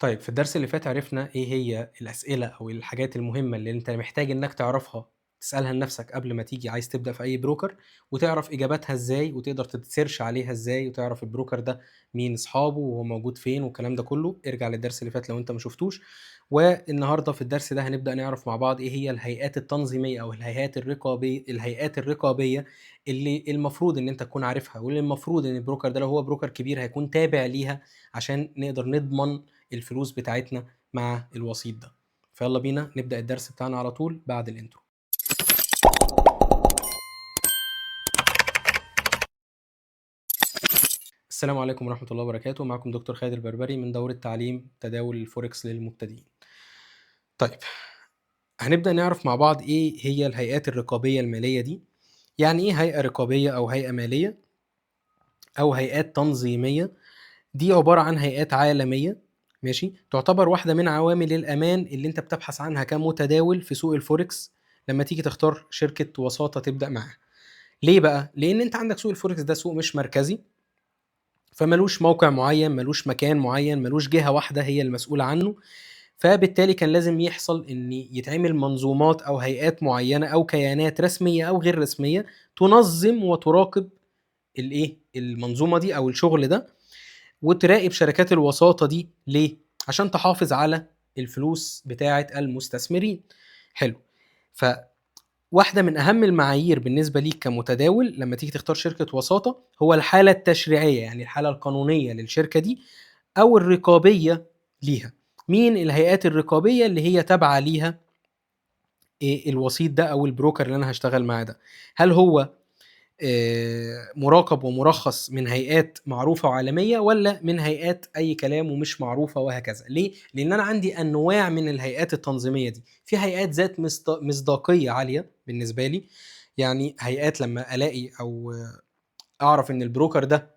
طيب في الدرس اللي فات عرفنا إيه هي الأسئلة أو الحاجات المهمة اللي أنت محتاج إنك تعرفها تسألها لنفسك قبل ما تيجي عايز تبدأ في أي broker، وتعرف إجاباتها إزاي، وتقدر ت search عليها إزاي، وتعرف ال broker ده مين أصحابه وهو موجود فين والكلام ده كله. ارجع للدرس اللي فات لو أنت ما شفتوش. والنهارده في الدرس ده هنبدأ نعرف مع بعض إيه هي الهيئات التنظيمية أو الهيئات الرقابية اللي المفروض إن أنت تكون عارفها، واللي المفروض إن ال broker ده لو هو broker كبير هيكون تابع ليها عشان نقدر نضمن الفلوس بتاعتنا مع الوسيط ده. فيلا بينا نبدأ الدرس بتاعنا على طول بعد ال intro. السلام عليكم ورحمة الله وبركاته، معكم دكتور خالد البربري من دورة تعليم تداول الفوركس للمبتدئين. طيب هنبدأ نعرف مع بعض ايه هي الهيئات الرقابية المالية دي. يعني ايه هيئة رقابية او هيئة مالية او هيئات تنظيمية؟ دي عبارة عن هيئات عالمية، ماشي، تعتبر واحدة من عوامل الأمان اللي أنت بتبحث عنها كمتداول في سوق الفوركس لما تيجي تختار شركة وساطة تبدأ معاها. ليه بقى؟ لأن أنت عندك سوق الفوركس ده سوق مش مركزي، فمالوش موقع معين، مالوش مكان معين، مالوش جهة واحدة هي المسؤولة عنه، فبالتالي كان لازم يحصل إن يتعمل منظومات أو هيئات معينة أو كيانات رسمية أو غير رسمية تنظم وتراقب الإيه؟ المنظومة دي أو الشغل ده، وتراقب شركات الوساطة دي. ليه؟ عشان تحافظ على الفلوس بتاعة المستثمرين. حلو. فواحدة من أهم المعايير بالنسبة ليك كمتداول لما تيجي تختار شركة وساطة هو الحالة التشريعية، يعني الحالة القانونية للشركة دي أو الرقابية ليها. مين الهيئات الرقابية اللي هي تابعة ليها إيه الوسيط ده أو ال broker اللي أنا هشتغل معاه ده؟ هل هو مراقب ومرخص من هيئات معروفة وعالمية، ولا من هيئات أي كلام ومش معروفة وهكذا؟ ليه؟ لأن أنا عندي أنواع من الهيئات التنظيمية دي. في هيئات ذات مصداقية عالية بالنسبة لي، يعني هيئات لما ألاقي أو أعرف إن ال broker ده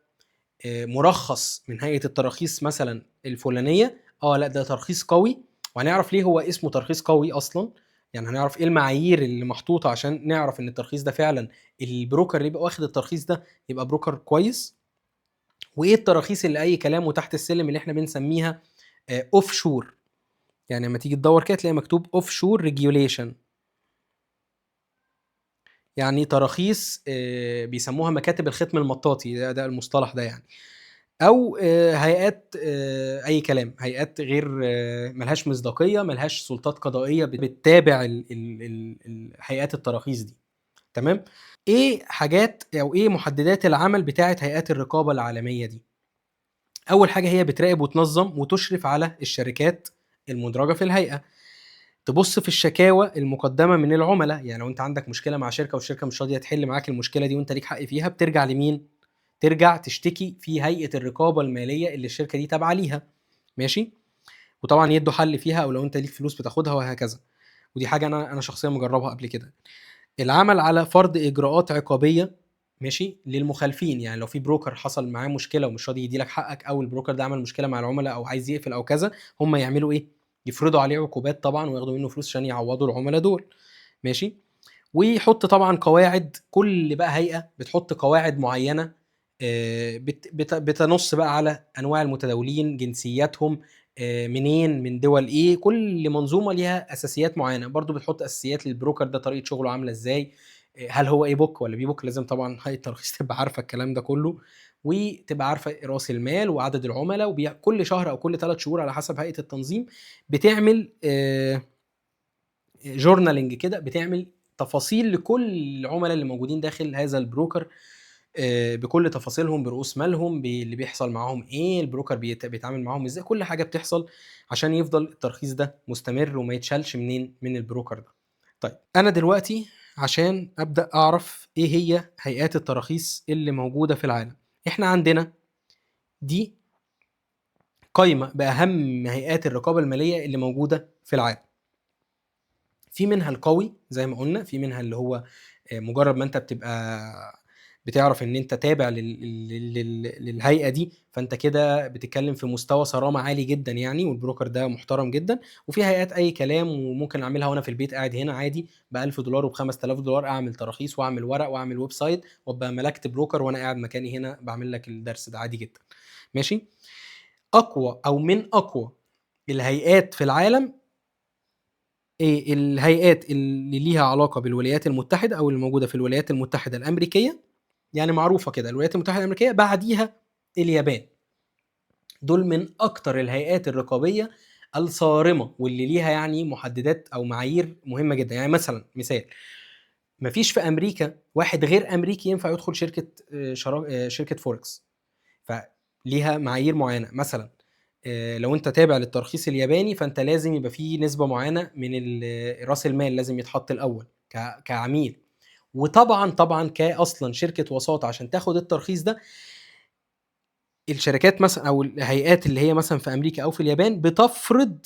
مرخص من هيئة التراخيص مثلا الفلانية، لا ده ترخيص قوي، وهنعرف ليه هو اسمه ترخيص قوي أصلا، يعني هنعرف ايه المعايير اللي محطوطة عشان نعرف ان الترخيص ده فعلا ال broker اللي يبقى واخد الترخيص ده يبقى broker كويس، وايه التراخيص اللي اي كلام وتحت السلم اللي احنا بنسميها offshore. يعني لما تيجي تدور كده تلاقي مكتوب offshore regulation، يعني تراخيص بيسموها مكاتب الختم المطاطي، ده المصطلح ده يعني، او هيئات اي كلام، هيئات غير ملهاش مصداقية، ملهاش سلطات قضائية بتتابع هيئات التراخيص دي. تمام؟ ايه حاجات او ايه محددات العمل بتاعه هيئات الرقابة العالمية دي؟ اول حاجة هي بتراقب وتنظم وتشرف على الشركات المدرجة في الهيئة، تبص في الشكاوى المقدمة من العملاء. يعني لو انت عندك مشكلة مع شركة والشركة مش راضية تحل معاك المشكلة دي وانت ليك حق فيها، بترجع لمين؟ ترجع تشتكي في هيئة الرقابة المالية اللي الشركة دي تابعة ليها، ماشي؟ وطبعا يدوا حل فيها، او لو انت ليك فلوس بتاخدها وهكذا. ودي حاجة انا شخصيا مجربها قبل كده. العمل على فرض اجراءات عقابية، ماشي، للمخالفين. يعني لو في broker حصل معاه مشكلة ومش راضي يدي لك حقك، او ال broker ده عمل مشكلة مع العملاء او عايز يقفل او كذا، هم يعملوا ايه؟ يفرضوا عليه عقوبات طبعا وياخدوا منه فلوس عشان يعوضوا العملاء دول، ماشي؟ ويحط طبعا قواعد، كل بقى هيئة بتحط قواعد معينة، بتنص بقى على انواع المتداولين، جنسياتهم، منين، من دول ايه، كل منظومة ليها اساسيات معينة. برضو بتحط اساسيات لل broker ده، طريقه شغله عامله ازاي، هل هو A book ولا B book. لازم طبعا هيئة الترخيص تبقى عارفه الكلام ده كله، وتبقى عارفه راس المال وعدد العملاء، وكل شهر او كل 3 شهور على حسب هيئة التنظيم بتعمل journaling كده، بتعمل تفاصيل لكل العملاء اللي موجودين داخل هذا ال broker، بكل تفاصيلهم، برؤوس مالهم، باللي بيحصل معاهم ايه، ال broker بيتعامل معاهم ازاي، كل حاجة بتحصل عشان يفضل الترخيص ده مستمر وما يتشالش منين؟ من ال broker ده. طيب انا دلوقتي عشان ابدا اعرف ايه هي هيئات التراخيص اللي موجودة في العالم، احنا عندنا دي قايمة باهم هيئات الرقابة المالية اللي موجودة في العالم. في منها القوي زي ما قلنا، في منها اللي هو مجرد ما انت بتبقى بتعرف ان انت تابع للهيئة دي، فانت كده بتتكلم في مستوى صرامه عالي جدا يعني، وال broker ده محترم جدا. وفي هيئات اي كلام وممكن اعملها وانا في البيت قاعد هنا عادي ب1000 دولار وب5000 دولار، اعمل تراخيص واعمل ورق واعمل website وابقى ملكت broker وانا قاعد مكاني هنا بعمل لك الدرس ده عادي جدا، ماشي؟ اقوى او من اقوى الهيئات في العالم، إيه الهيئات اللي ليها علاقة بالولايات المتحدة أو اللي موجودة في الولايات المتحدة الأمريكية، يعني معروفة كده الولايات المتحدة الأمريكية بعديها اليابان. دول من أكتر الهيئات الرقابية الصارمة واللي ليها يعني محددات أو معايير مهمة جدا. يعني مثلا مثال، مفيش في أمريكا واحد غير أمريكي ينفع يدخل شركة شركة فوركس، فليها معايير معينة. مثلا لو انت تابع للترخيص الياباني فانت لازم يبقى فيه نسبة معينة من راس المال لازم يتحط الأول كعميل. وطبعا طبعا كأصلا شركة وساطة عشان تاخد الترخيص ده، الشركات مثلا او الهيئات اللي هي مثلا في امريكا او في اليابان بتفرض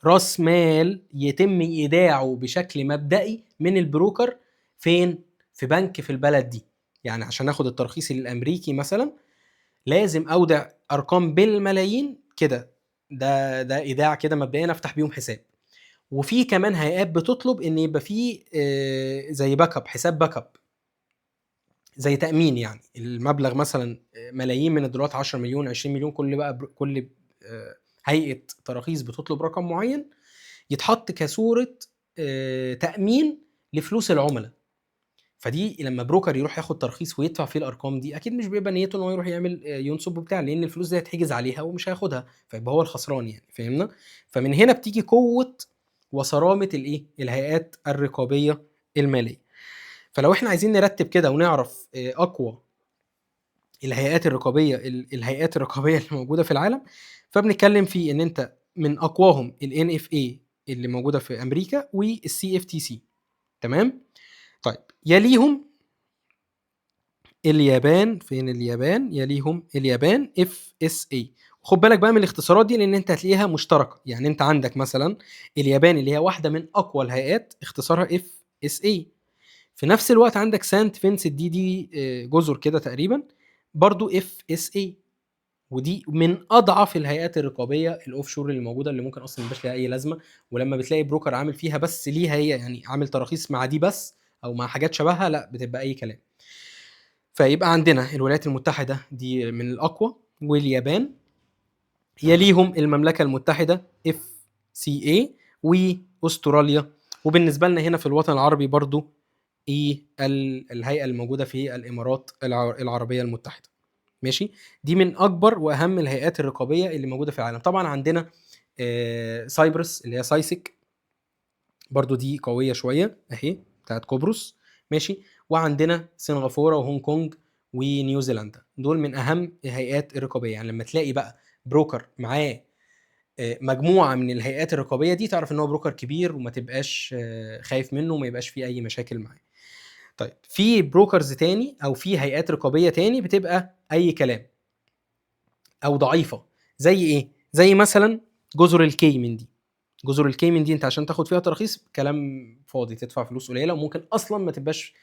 راس مال يتم ايداعه بشكل مبدئي من ال broker فين؟ في بنك في البلد دي. يعني عشان اخد الترخيص الامريكي مثلا لازم اودع ارقام بالملايين كده، ده ايداع كده مبدئيا افتح بيهم حساب. وفي كمان هيئات بتطلب ان يبقى في زي backup، حساب backup زي تامين، يعني المبلغ مثلا ملايين من الدولارات، 10 مليون 20 مليون، كل بقى كل هيئة تراخيص بتطلب رقم معين يتحط كصوره تامين لفلوس العملاء. فدي لما broker يروح ياخد ترخيص ويدفع فيه الارقام دي، اكيد مش بيبقى نيته ان هو يروح يعمل ينصب وبتاع، لان الفلوس دي هيتحجز عليها ومش هياخدها، فيبقى هو الخسران يعني، فاهمنا؟ فمن هنا بتيجي قوة وصرامه الايه؟ الهيئات الرقابية المالية. فلو احنا عايزين نرتب كده ونعرف اقوى الهيئات الرقابية الهيئات الرقابية اللي موجودة في العالم، فبنتكلم في ان انت من اقواهم ال NFA اللي موجودة في امريكا وال CFTC، تمام؟ طيب يليهم اليابان، فين اليابان؟ يليهم اليابان FSA. خد بالك بقى من الاختصارات دي لان انت هتلاقيها مشتركة، يعني انت عندك مثلا اليابان اللي هي واحدة من اقوى الهيئات اختصارها FSA، في نفس الوقت عندك سانت فينسنت دي جزر كده تقريبا برضو FSA، ودي من اضعف الهيئات الرقابية ال offshore اللي موجودة، اللي ممكن اصلا ميبقاش ليها اي لازمه. ولما بتلاقي broker عامل فيها بس ليها هي، يعني عامل تراخيص مع دي بس او مع حاجات شبهها، لا بتبقى اي كلام. فيبقى عندنا الولايات المتحدة دي من الاقوى، واليابان، يليهم المملكة المتحدة FCA، واستراليا، وبالنسبة لنا هنا في الوطن العربي برضو ايه الهيئة الموجودة في الامارات العربية المتحدة. ماشي، دي من اكبر واهم الهيئات الرقابية اللي موجودة في العالم. طبعا عندنا Cyprus اللي هي CySEC، برضو دي قوية شوية اهي بتاعت قبرص، ماشي. وعندنا سنغافورة وهونج كونج ونيوزيلندا، دول من اهم الهيئات الرقابية. يعني لما تلاقي بقى broker معاه مجموعة من الهيئات الرقابية دي، تعرف ان هو broker كبير وما تبقاش خايف منه وما يبقاش فيه اي مشاكل معاه. طيب في brokers تاني او في هيئات رقابية تاني بتبقى اي كلام او ضعيفة، زي ايه؟ زي مثلا جزر الكيمن دي. جزر الكيمن دي انت عشان تاخد فيها تراخيص كلام فاضي، تدفع فلوس قليله، وممكن اصلا ما تبقاش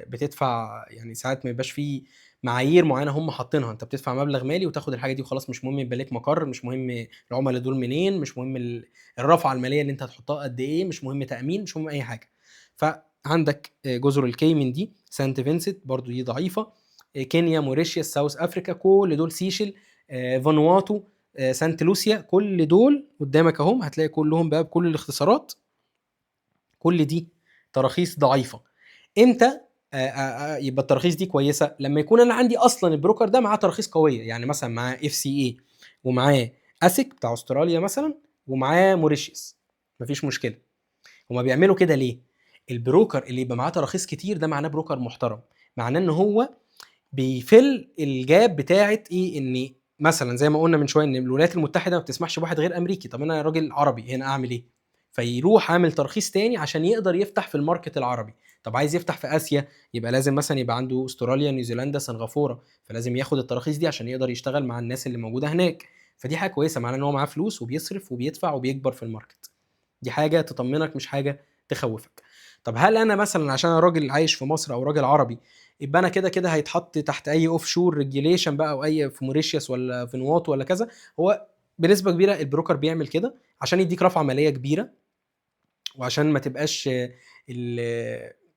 بتدفع، يعني ساعات ما يبقاش فيه معايير معينة هم حاطينها، انت بتدفع مبلغ مالي وتاخد الحاجة دي وخلاص، مش مهم يبقى لك مقر، مش مهم العملاء دول منين، مش مهم الرفعة المالية اللي انت هتحطها قد ايه، مش مهم تامين، مش مهم اي حاجة. فعندك جزر الكيمن دي، سانت فينسنت برضو دي ضعيفة، كينيا، موريشيوس، South Africa، كل دول، سيشل، فانواتو، سانت لوسيا، كل دول قدامك اهم، هتلاقي كلهم بقى بكل الاختصارات، كل دي تراخيص ضعيفة. امتى يبقى التراخيص دي كويسة؟ لما يكون انا عندي اصلا ال broker ده معاه تراخيص قوية، يعني مثلا معاه FCA ومعاه ASIC بتاع استراليا مثلا ومعاه موريشيوس، مفيش مشكلة. هما بيعملوا كده ليه؟ ال broker اللي يبقى معاه تراخيص كتير ده معناه broker محترم، معناه ان هو بي fill ال gap بتاعه ايه، ان مثلا زي ما قلنا من شوية ان الولايات المتحدة ما بتسمحش بواحد غير امريكي، طب انا راجل عربي هنا اعمل ايه؟ فيروح عامل ترخيص تاني عشان يقدر يفتح في ال market العربي. طب عايز يفتح في اسيا يبقى لازم مثلا يبقى عنده استراليا، نيوزيلندا، سنغافورة، فلازم ياخد التراخيص دي عشان يقدر يشتغل مع الناس اللي موجودة هناك. فدي حاجة كويسة، معناه ان هو معاه فلوس وبيصرف وبيدفع وبيكبر في ال market. دي حاجة تطمنك مش حاجة تخوفك. طب هل انا مثلا عشان انا راجل عايش في مصر او راجل عربي يبقى انا كده كده هيتحط تحت اي offshore regulation بقى، او اي في موريشيوس ولا فنواتو ولا كذا؟ هو بنسبة كبيرة ال broker بيعمل كده عشان يديك رفعه ماليه كبيرة، وعشان ما تبقاش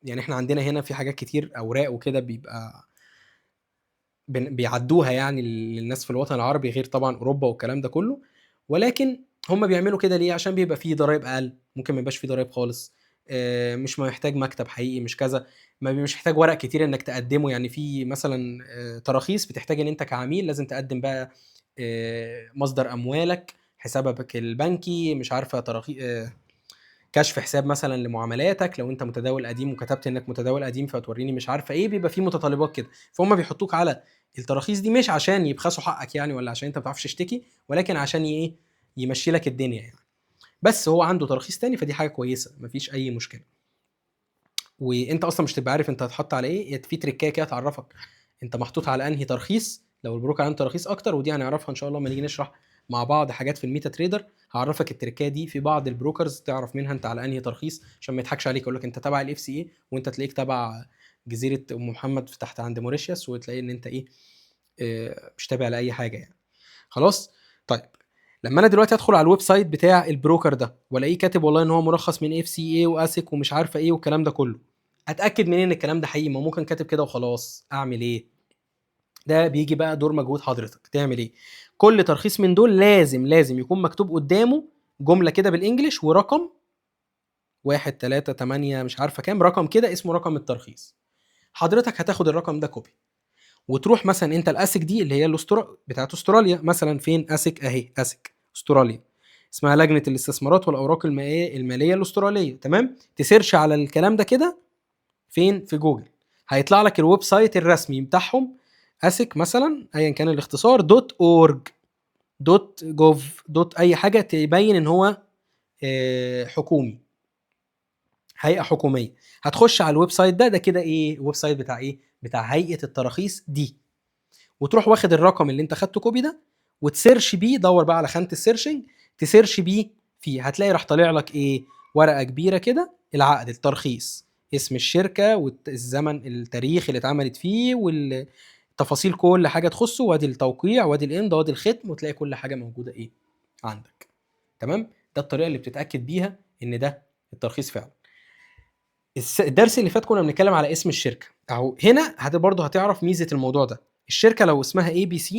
يعني احنا عندنا هنا في حاجات كتير اوراق وكده بيبقى بيعدوها يعني للناس في الوطن العربي، غير طبعا اوروبا والكلام ده كله. ولكن هم بيعملوا كده ليه؟ عشان بيبقى فيه ضرايب اقل، ممكن ما يبقاش فيه ضرايب خالص، مش محتاج مكتب حقيقي، مش كذا، ما مش محتاج ورق كتير انك تقدمه. يعني في مثلا تراخيص بتحتاج ان انت كعميل لازم تقدم بقى مصدر اموالك، حسابك البنكي، مش عارفه تراخيص، كشف حساب مثلا لمعاملاتك، لو انت متداول قديم وكتبت انك متداول قديم فتوريني مش عارفه ايه، بيبقى في متطلبات كده. فهم بيحطوك على التراخيص دي مش عشان يبخسوا حقك يعني، ولا عشان انت ما بتعرفش تشتكي، ولكن عشان ايه، يمشي لك الدنيا يعني. بس هو عنده ترخيص تاني، فدي حاجة كويسة، مفيش اي مشكلة. وانت اصلا مش تبقى عارف انت هتحط على ايه، في تريكايه كده تعرفك انت محطوط على انهي ترخيص لو ال broker عنده تراخيص اكتر، ودي هنعرفها ان شاء الله لما نيجي نشرح مع بعض حاجات في ال MetaTrader. هعرفك التريكايه دي في بعض ال brokers تعرف منها انت على انهي ترخيص، عشان ما يضحكش عليك يقول لك انت تبع ال FCA وانت تلاقيك تبع جزيرة ام محمد تحت عند موريشيوس، وتلاقي ان انت ايه، مش تابع لاي حاجة يعني. خلاص. طيب لما انا دلوقتي ادخل على ال website بتاع ال broker ده والاقيه كاتب والله ان هو مرخص من FCA و ASIC ومش عارفه ايه والكلام ده كله، اتاكد منين ان الكلام ده حقيقي؟ ما ممكن كاتب كده وخلاص، اعمل ايه؟ ده بيجي بقى دور مجهود حضرتك. تعمل ايه؟ كل ترخيص من دول لازم يكون مكتوب قدامه جملة كده بال English ورقم 1 3 8 مش عارفه كام رقم كده اسمه رقم الترخيص. حضرتك هتاخد الرقم ده copy وتروح مثلا انت ال ASIC دي اللي هي بتاعت استراليا مثلا، فين ASIC؟ اهي ASIC استراليا، اسمها لجنة الاستثمارات والاوراق المالية الاسترالية، تمام؟ ت search على الكلام ده كده فين؟ في جوجل، هيطلع لك ال website الرسمي بتاعهم ASIC مثلا ايا كان الاختصار dot org dot gov dot اي حاجة تبين ان هو حكومي، هيئة حكومية. هتخش على ال website ده، ده كده ايه؟ ال website بتاع ايه؟ بتاع هيئة التراخيص دي، وتروح واخد الرقم اللي انت خدته copy ده وت search بيه، دور بقى على خانه ال searching ت search بيه فيه، هتلاقي راح طالع لك ايه؟ ورقة كبيرة كده، العقد، الترخيص، اسم الشركة والزمن، التاريخ اللي اتعملت فيه، والتفاصيل كل حاجة تخصه، وادي التوقيع وادي الامضاء وادي الختم، وتلاقي كل حاجة موجودة ايه عندك. تمام؟ ده الطريقة اللي بتتاكد بيها ان ده الترخيص فعلا. الدرس اللي فات كنا بنتكلم على اسم الشركة، اهو هنا برضه هتعرف ميزة الموضوع ده. الشركة لو اسمها ABC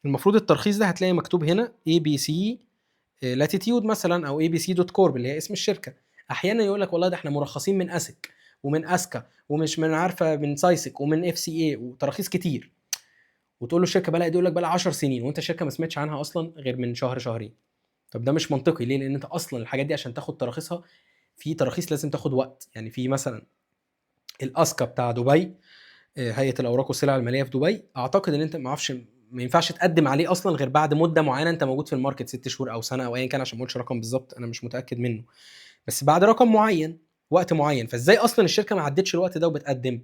المفروض الترخيص ده هتلاقي مكتوب هنا ABC Latitude مثلا، او ABC dot corp اللي هي اسم الشركة. احيانا يقول لك والله ده احنا مرخصين من ASIC ومن ASCA ومش من عارفه من CySEC ومن FCA وتراخيص كتير، وتقول له الشركة بقى يقول لك بقى 10 سنين وانت الشركة ما سمعتش عنها اصلا غير من شهر شهرين. طب ده مش منطقي ليه؟ لان انت اصلا الحاجات دي عشان تاخد تراخيصها في تراخيص لازم تاخد وقت. يعني في مثلا ال ASCA بتاع دبي، هيئة الاوراق والسلع المالية في دبي، اعتقد ان انت ما اعرفش ما ينفعش تقدم عليه اصلا غير بعد مده معينة انت موجود في ال market 6 شهور او سنة او ايا كان، عشان ما اقولش رقم بالظبط انا مش متاكد منه، بس بعد رقم معين وقت معين. فازاي اصلا الشركة ما عدتش الوقت ده وبتقدم؟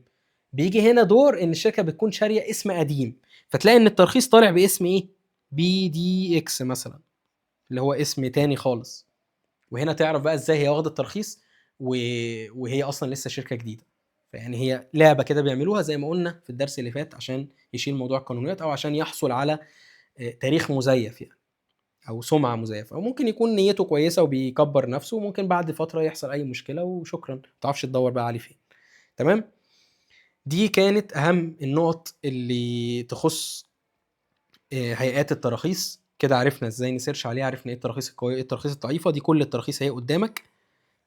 بيجي هنا دور ان الشركة بتكون شاريه اسم قديم، فتلاقي ان الترخيص طالع باسم ايه؟ BDX مثلا، اللي هو اسم تاني خالص. وهنا تعرف بقى ازاي هي واخده الترخيص وهي اصلا لسه شركة جديدة. فيعني هي لعبه كده بيعملوها زي ما قلنا في الدرس اللي فات عشان يشيل موضوع القانونيات، او عشان يحصل على تاريخ مزيف يعني، او سمعه مزيفة، او ممكن يكون نيته كويسة وبيكبر نفسه، وممكن بعد فترة يحصل اي مشكلة وشكرا، ما تعرفش تدور بقى عليه فين. تمام؟ دي كانت اهم النقط اللي تخص هيئات التراخيص. كده عرفنا ازاي ن search عليها، عرفنا ايه التراخيص القوية ايه التراخيص الضعيفة. دي كل التراخيص اهي قدامك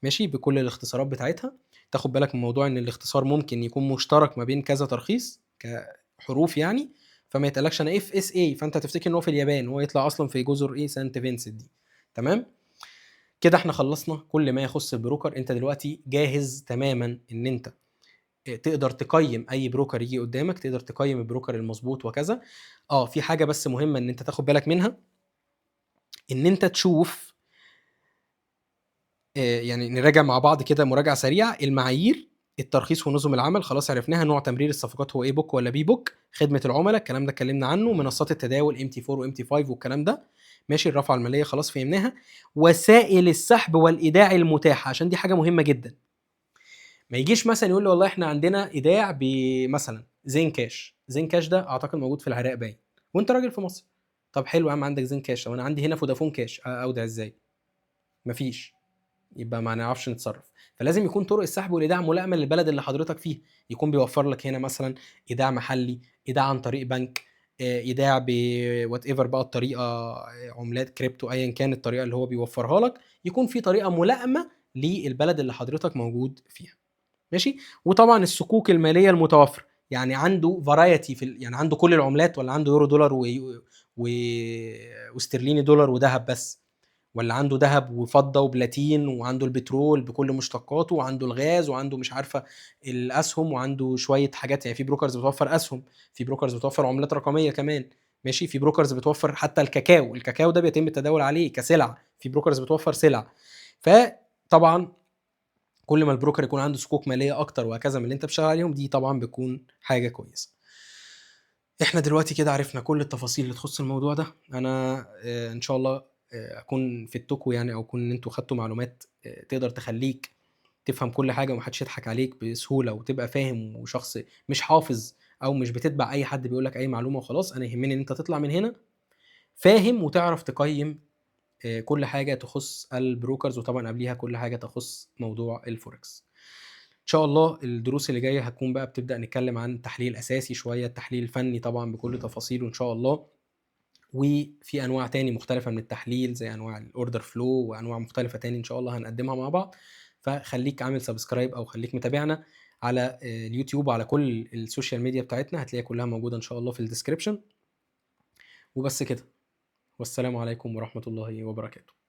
ماشي، بكل الاختصارات بتاعتها. تاخد بالك من موضوع ان الاختصار ممكن يكون مشترك ما بين كذا ترخيص كحروف يعني، فما يتقالكش انا FSA فانت تفتكر ان هو في اليابان، هو يطلع اصلا في جزر ايه سانت فينسنت دي. تمام؟ كده احنا خلصنا كل ما يخص ال broker. انت دلوقتي جاهز تماما ان انت تقدر تقيم اي broker يجي قدامك، تقدر تقيم ال broker المظبوط وكذا. في حاجة بس مهمة ان انت تاخد بالك منها، ان انت تشوف يعني نراجع مع بعض كده مراجعه سريعة. المعايير، الترخيص ونظم العمل خلاص عرفناها، نوع تمرير الصفقات هو A book ولا B book، خدمة العملاء الكلام ده اتكلمنا عنه، منصات التداول MT 4 و MT 5 والكلام ده ماشي، الرفعة المالية خلاص فهمناها، وسائل السحب والايداع المتاحة عشان دي حاجة مهمة جدا. ما يجيش مثلا يقول لي والله احنا عندنا ايداع بمثلا زين كاش، زين كاش ده اعتقد موجود في العراق باين، وانت راجل في مصر. طب حلو يا عم عندك زين كاش، طب انا عندي هنا فودافون كاش، اودع ازاي؟ مفيش، يبقى ما نعرفش نتصرف. فلازم يكون طرق السحب والايداع ملائمه للبلد اللي حضرتك فيه، يكون بيوفر لك هنا مثلا ايداع محلي، ايداع عن طريق بنك، إيداع ب whatever بقى الطريقة، عملات كريبتو أيًا كان الطريقة اللي هو بيوفّرها لك، يكون في طريقة ملائمة للبلد اللي حضرتك موجود فيها. ماشي؟ وطبعًا الصكوك المالية المتوفرة، يعني عنده variety في يعني عنده كل العملات والّا عنده يورو دولار و واسترليني دولار ودهب بس، والّا عنده دهب وفضة وبلاتين وعنده البترول بكل مشتقاته وعنده الغاز وعنده مش عارفة الأسهم وعنده شوية حاجات، يعني في brokers بتوفّر أسهم، في brokers بتوفّر عملات رقمية كمان، ماشي، في brokers بتوفّر حتى الكاكاو، الكاكاو ده بيتم التداول عليه كسلعة، في brokers بتوفّر سلع. فطبعًا كل ما ال broker يكون عنده صكوك مالية أكتر وهكذا من اللي أنت بتشتغل عليهم، دي طبعًا بتكون حاجة كويسة. إحنا دلوقتي كده عرفنا كل التفاصيل اللي تخص الموضوع ده، أنا إن شاء الله أكون فدتكم يعني، أو أكون إن أنتم خدتوا معلومات تقدر تخلّيك تفهم كل حاجة وما حدش يضحك عليك بسهولة، وتبقى فاهم وشخص مش حافظ أو مش بتتبع أي حد بيقول لك أي معلومة وخلاص. أنا يهمني إن أنت تطلع من هنا فاهم وتعرف تقيّم كل حاجة تخص ال brokers، وطبعًا قبليها كل حاجة تخص موضوع الForex. إن شاء الله الدروس اللي جاية هتكون بقى بتبدأ نتكلم عن التحليل الأساسي شوية، التحليل الفني طبعًا بكل تفاصيله إن شاء الله، وفي أنواع تاني مختلفة من التحليل زي أنواع ال order flow وأنواع مختلفة تاني إن شاء الله هنقدمها مع بعض. فخليك عامل subscribe أو خليك متابعنا على اليوتيوب وعلى كل ال social media بتاعتنا، هتلاقيها كلها موجودة إن شاء الله في ال description. وبس كده، والسلام عليكم ورحمة الله وبركاته.